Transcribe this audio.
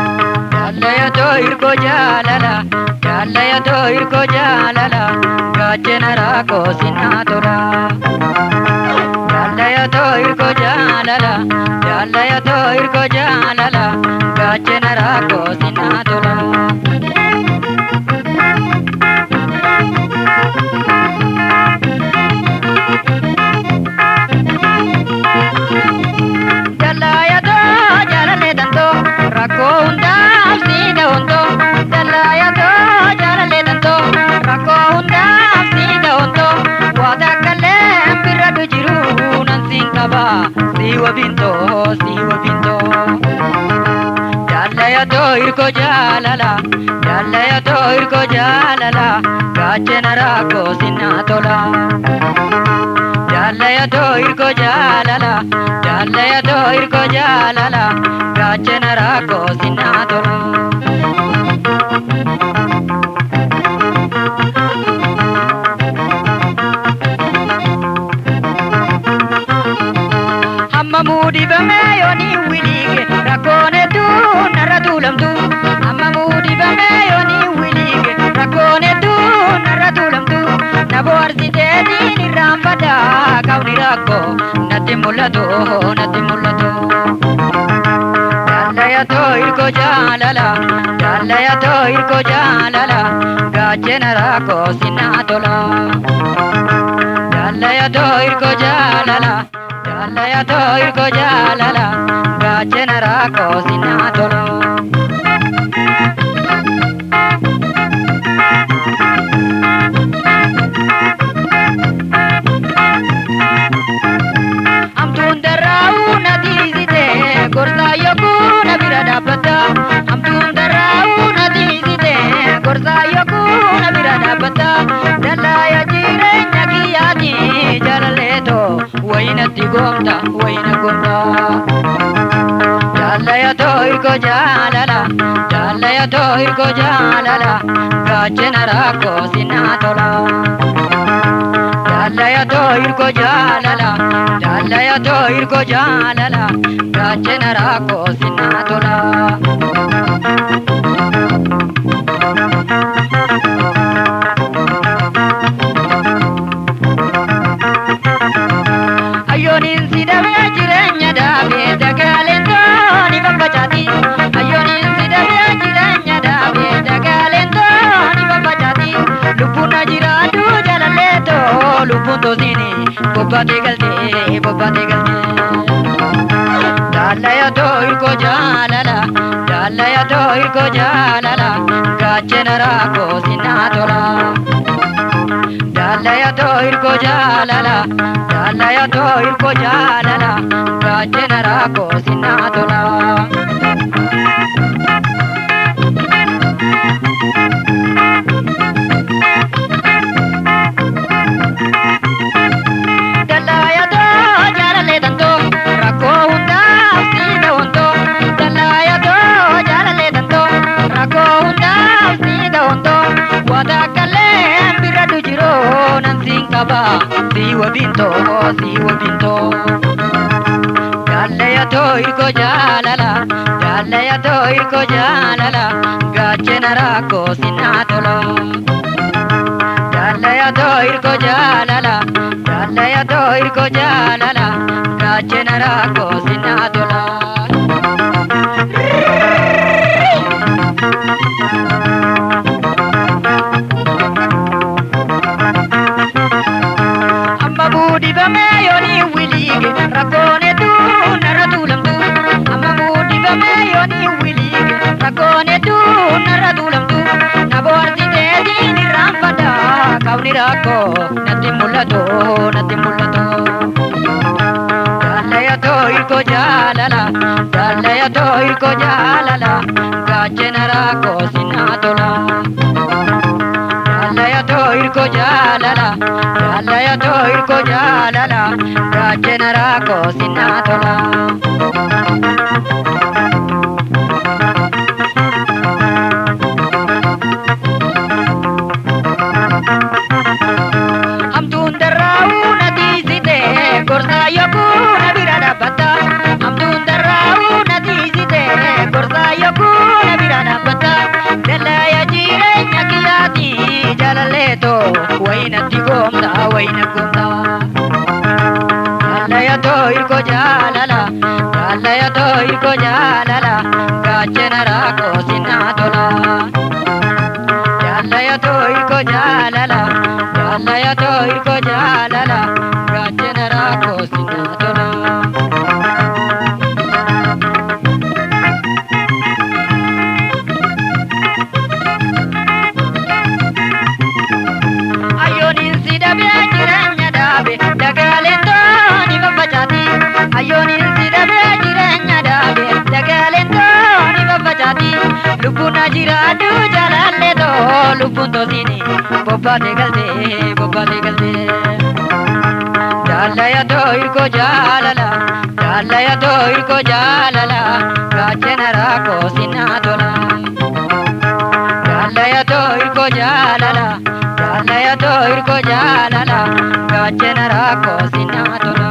Jaallayatoo hirkoo jaalala, jaallayatoo hirkoo jaalala, gaachena rakkoo sinnaa tola. Jaallayatoo hirkoo jaalala, jaallayatoo hirkoo jaalala, gaachena rakkoo sinnaa tola. Jaallayatoo jaalallee tantoo rakkoo hundaaf si da'oontoo. Jaallayatoo jaalallee tantoo rakkoo hundaaf si da'oontoo. Waa takkallee birradhu jiru nan siin qaba si wabintoo si wabintoo. Jaallayatoo hirkoo jaalala, jaallayatoo hirkoo jaalala, gaachena rakkoo sinnaa tola. Jaallayatoo hirkoo jaalala, jaallayatoo hirkoo jaalala, gaachena rakkoo sinnaa tola. Hamma muudibamee yoonii wiliige rakkoon hedduu narra tuulamtu. Hamma muudibamee yoonii wiliige rakkoon hedduu narra tuulamtu. Na bohaarsiteetiin irraanfadha qabni rakkoo natti mul'atu natti mul'atu. Jaallayatoo hirkoo jaalala, jaallayatoo hirkoo jaalala, gaachena rakkoo sinnaa tola. Jaallayatoo hirkoo jaalala, jaallayatoo hirkoo jaalala, gaachena rakkoo sinnaa tola. Hamtuun darraa'uu na tiisite gorsaa yogguu na bira dhaabbatta. Hamtuun darraa'uu na tiisite gorsaa yogguu na bira dhaabbata. Dallaaya jireenya kiyyaati jaalalleetoo wayinatti goomta wayina goomta. Jaallayatoo hirkoo jaalala, jaallayatoo hirkoo jaalala, gaachena rakkoo sinnaa tola. Jaallayatoo hirkoo jaalala, jaallayatoo hirkoo jaalala, gaachena rakkoo sinnaa tola. Ayyooniin si dabee jireenya daabee dagaaleen tooni faffacaati. Ayyooniin si dabee jireenya daabee dagaaleen tooni faffacaati. Lubbuun na jiraadhu jaalallee too lubbuun toosiini bobbaatee galtee bobbaatee galtee. Jaallayatoo hirkoo jaalala, jaallayatoo hirkoo jaalala, gaachena rakkoo sinnaa tola. Jaallayatoo hirkoo jaalala, jaallayatoo hirkoo jaalala, gaachena rakkoo sinnaa tola. Jaallayatoo jaalallee tantoo rakkoo hundaaf si da'oontoo. Jaallayatoo jaalallee tantoo rakkoo hundaaf si da'oontoo. Waa takkallee birradhu jiru nan siin qaba si wabintoo si wabintoo. Jaallayatoo hirkoo jaalala, jaallayatoo hirkoo jaalala, gaachena rakkoo sinnaa tola. Jaallayatoo hirkoo jaalala, jaallayatoo hirkoo jaalala, gaachena rakkoo sinnaa tola. Amma muudibamee yoonii wiliige rakkoon hedduu narra tuulamtu. Amma muudibamee yoonii wiliige rakkoon hedduu narra tuulamtu. Na bohaarsiteetiin irraanfadha qabni rakkoo natti mul'atu natti mul'atu. Jaallayatoo hirkoo jaalala, jaallayatoo hirkoo jaalala, gaachena rakkoo sinnaa tola. Jaallayatoo hirkoo jaalala, jaallayatoo hirkoo jaalala, gaachena rakkoo sinnaa tola. jaalala, jaallayatoo hirkoo jaalala, gaachana rakkoo sinnaa tola. Jaallayatoo hirkoo jaalala, jaallayatoo hirkoo jaalala, gaachana rakkoo sinnaa tola. Ayyooniin si dhabee jireenya dhaabe dagaaleen tooni faffacaati. Ayyooniin si dhabee jireenya dhaabe dagaaleen tooni faffacaati. Lubbuun na jiraadhu jaalallee too lubbuun toosiini bobbaatee galtee bobbaatee galtee. Jaallayatoo hirkoo jaalala, jaallayatoo hirkoo jaalala, gaachana rakkoo sinnaa tola. Jaallayatoo hirkoo jaalala, jaallayatoo hirkoo jaalala, gaachana rakkoo sinnaa tola.